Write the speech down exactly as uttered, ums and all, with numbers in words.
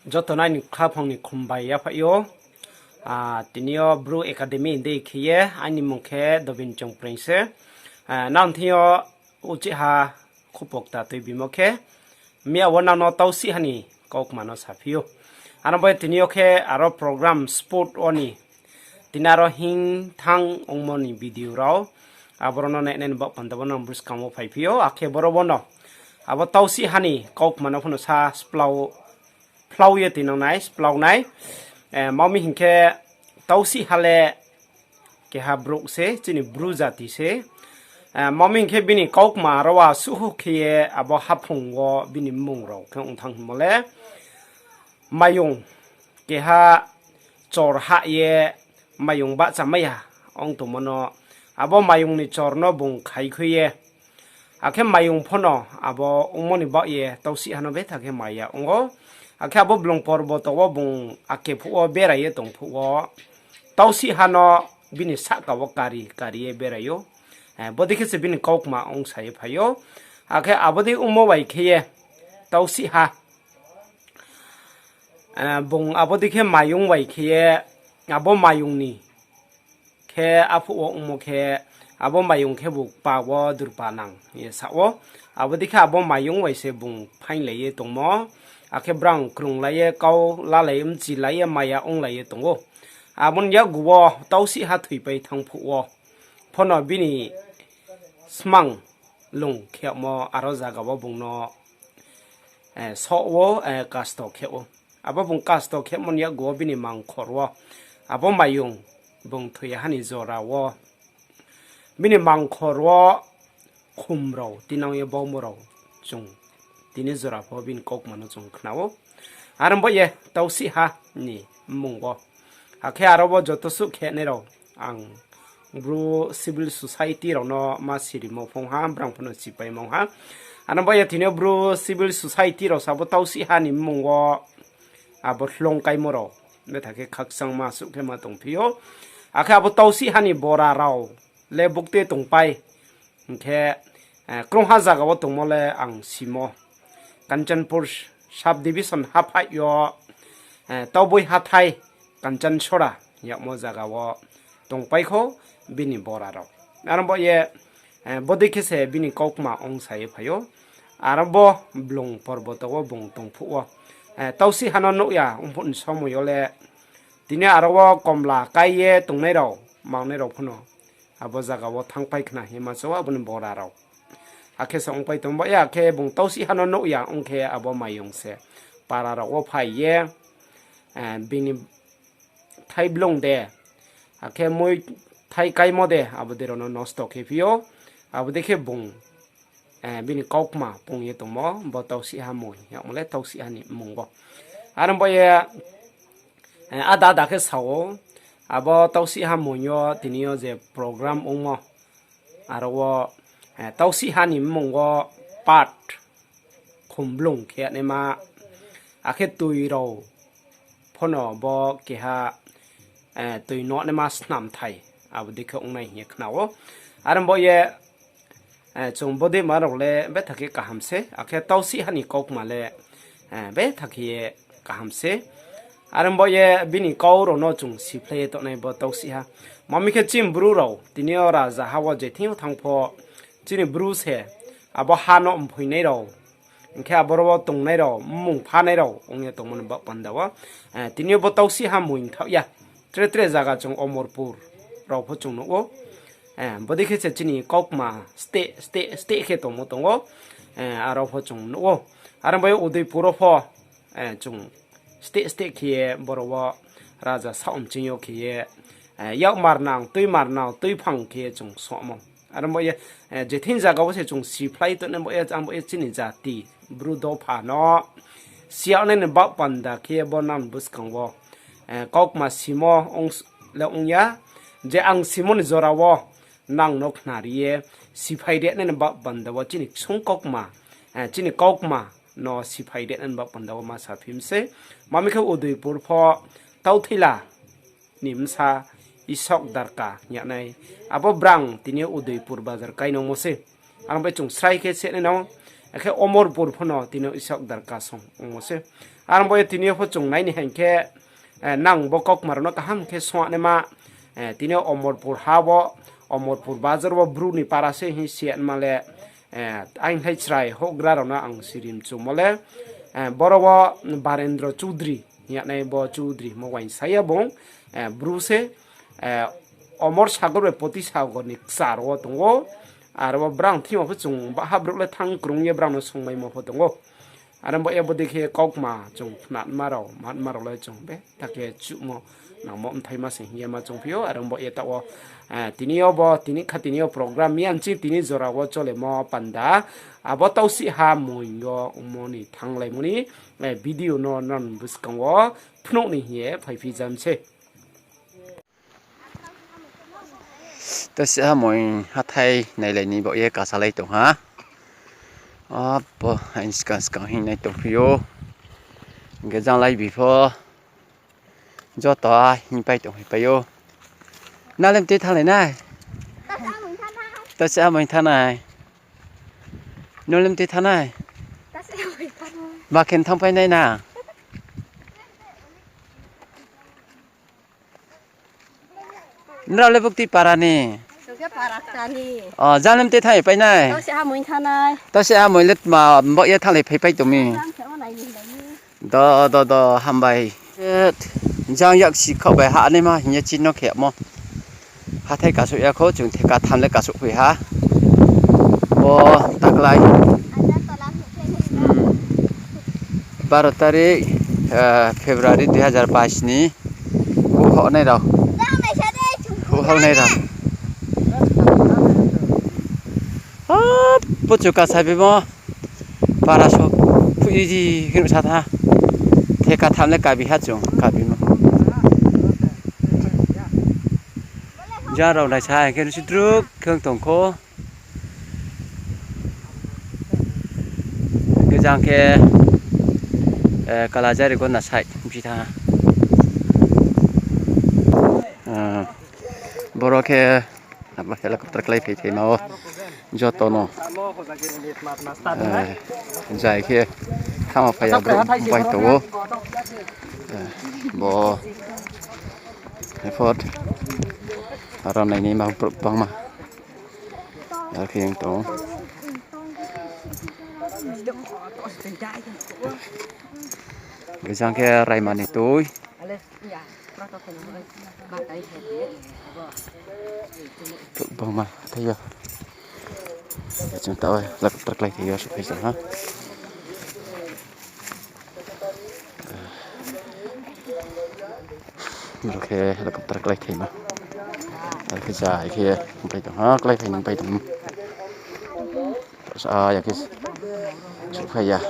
Joto no aini khaphang ni khumbai yaphaih ou. Tini yo Bru Academy hing dei khe ye, aini mmung khe Dobin Chongpreng se. Nang thing yo uchih ha khupokta tuibimo khe, miya wo nang no tausih ha ni kaukma no saphi ou. Ano bai tini yo khe aro program spot wo ni tini aro hing thanng ongmo ni video rao, aboro no nainai ni baoh panda wo nang buskang wo phaiphi ou, akhe boro wo no abo tausih ha ni kaukma no pho no sa splau ye tuinang nai, splau nai. Ma mi hing khe, tausih ha le keha brouh se, chini Bru jati se. Ma mi hing khe bini kaukma aro asuh khe ye abo haphung wo bini mmung rao khe ong thanng hingmo le, mayung keha chor hah ye mayung bahchamai ya ong tongmo no, abo mayung ni chor no bung khaikhui ye, akhe mayung pho no abo ongmo ni baoh ye tausih ha no betha khe mai ya ong ou. Akhe abo Blung Porboto wo bung ake phuh wo berai ye tong phuh wo, tausih ha no bini sahka wo kari kari ye berai ou. Bodei khe se bini kaukma ongsa ye phai ou. Akhe abo dei ongmo bai khe ye tausih ha bung abo dei khe mayung bai khe ye, abo mayung ni khe aphuh wo ongmo khe, abo mayung khebu kpa wo durpa nang ye sa ou. Abo dei khe abo mayung bai se bung phainglai ye tongmo, akhe brang krunglai ye, kau lalai ye, mchilai ye, maya onglai ye tong ou. Abo ni yakgu wo tausih ha thoipai thanng phuh wo pho no bini smang lung khe yagmo aro zaga wo bung no soh wo, kasto khe ou. Abo bung kasto khemo ni yakgu wo bini mangkhor wo, abo mayung bung thoi ya ha ni jora wo, bini mangkhor wo khum rao tinang ye baumo rao, chung tini jora pho bini kaukma no chung khna ou. Aro baoh ye tausih ha ni mmung wo, akhe aro wo joto suh khenai rao, ang Bru civil society rao no ma sirimo phong ha, brang pho no sipaimo ha. Ano baoh ye tini yo Bru civil society rao sabo tausih ha ni mmung wo abo hloung kaimo rao betha khe khakchangma suh khe ma tongphi ou. Akhe abo tausih ha ni bora rao le bukte tongpai. Hing khe, krungha zaga wo tongmo le ang simo. Kanchanpur sub division haphaih yo, Tauboi hathái Kanchansora yagmo zaga wo tongpai kho bini bora rao. Aro baoh ye, bodei khe se bini kaukma ongsa ye phai ou. Aro bo Blung Porboto wo bung tong phuh wo, tausih ha no nuh ya ongphuh ni somoi yo le, tini aro wo komla kái ye tongnai rao, mangnai rao pho no abo zaga wo thanngpai khna hima chou abo ni bora rao. Akhe se ongpai tong baoh ye, akhe bung tausih ha no nuh ya ong khe abo mayung se para rao wo phai ye, bini thai blung de, akhe mui thai kaimo de, abo dei rao no nosto khe phi ou. Abo dei khe bung bini kaukma pung ye tongmo, bo tausih ha moi yagmo le tausih ha ni mmung wo. Aro baoh ye, ada ada khe sa ou, abo tausih ha moi yo tini yo je program ongmo, aro wo, tausih ha ni mmung wo part khumblung khe yagnaima, akhe toi rao pho no bo keha, toi nognaima snamthai, abo dei khe ongnai hing ye khna ou. Aro baoh ye, chung bodei ma rao le betha khe kaham se, akhe tausih ha ni kaukma le betha khe ye kaham se. Aro baoh ye bini kau rao no chung siphlai ye tongnai bo tausih ha. Ma mi khe chini Bru rao tini yo raja ha wo je thing yo thanng pho, chini Bru se abo ha no mphoinai rao, hing khe aboro wo tongnai rao, mmung phanai rao ong ye tongmo ni baoh panda wo, tini yo bo tausih ha moi mthaoh ya. Tre tre zaga chung Omorpur rao pho chung nuh ou. Bodei khe se chini kaukma steh steh steh khe tongmo tong ou. Aro pho chung nuh ou. Aro bai Udaipur wo pho, chung steh steh khe ye boro wo raja saoh mching yo khe ye, yak marnang, tui marnang, tuiphang khe ye chung sohmo. Aro baoh ye, je thing zaga wo se chung siphlai tongnai baoh ye, ang baoh ye chini jati, Bru dopha no siyag nai ni baoh panda khe ye bo nang buskang wo, kaukma simo ong s-, le ong ya, je ang simo ni jora wo nang no khnari ye, siphai ri nai ni baoh panda wo chini ksung kaukma, chini kaukma no siphai ri nai ni baoh panda wo ma saphi mi se. Ma mi khe Udaipur pho Tauthaila ni bsa Isok Darka hing yagnai. Abo brang tini yo Udaipur bazar kainangmo se. Aro bai chung srai khe se nai no, Akhe Omorpur pho no tini yo Isok Darkasong ongmo se. Are ong bo ye tini yo pho chung nai ni hing khe, eh, nang bo kaukma rao no kaham khe songnaima, eh, tini yo Omorpur ha wo, Omorpur bazar wo Bru ni para se hing si ya ma le, eh, aini hai chrai houhgra rao no ang siri mchumo le, eh, boro wo Barendra Choudhury hing ya nai bo Choudhury hingmo uaingsa ya bung, eh, Bru se, eh, Omor Sagor bai Poti Sagor ni kchar wo tong ou. Aro wo brang thing yo pho chung baha brouh le thanng krung ye brang no songmaimo pho tong ou. Are ong bo ye bodei khe kaukma chung khnatma rao, matma rao le chung be ta khe chuhmo nangmo mthaima se hing ye ma chung phi ou. Are ong bo ye taoh wo, eh, tini yo bo, tini kha tini yo program miyan ching tini jora wo cholemo panda. Abo Tausih Ha Moing yo ongmo ni thannglaimo ni, eh, video no non buskang wo phnuh ni hing ye phaiphi jam se. Tausih Ha Moing hathái nailai ni baoh ye kasalai tong ha. Abo aini skang skang hing nai tongphi ou. Hing khe janglai bi pho joto a hing pai tongpai ou. Nang le mtui thannglai nai? Tausih Ha Moing thanngnai. Nung le mtui thanngnai? Ma khe thanngpai nai na? Nrao le buktui para ni? Jang le mtui thanng ye pai nai? Tausih Ha Moing le tma baoh ye thannglai phaipai tong mi? Do, do, do, hambai. Jang yaksi khaoh bai hahnaima hing ye chini no khemo. Hathái kasuh ya khou, chung theka tham le kasuh phai ha. Bo taklai, baro tarik, eh, February dui hazar bais ni. Houhhaoh nai rao. Houhhaoh nai rao. Abo chu kasa bimo. Para so phuh di hing sa tha. Theka tham le kabi ha chung, kabimo. Jang rao naisa hing khe nusi druk khe tong khou. Hing khe jang khe, eh, Kalajari Gonda side bchi tha. Eh, boro khe abo helicopter kláiphai thaima wo joto no, eh, jai khe thama phai ya brouh bai tong ou. Eh, bo effort aro nai ni ma brouh bangma. Ar khe ong tong ou. Jang khe raima ni tui. Brouh bangma hathái yo. Chung taoh helicopter kláiphai yo souhphai tong ha. Boro khe helicopter kláithaima. Ar khe jai khe ongpai tong ha, kláiphai ni ongpai tong. Sa ya khe souhphai ya.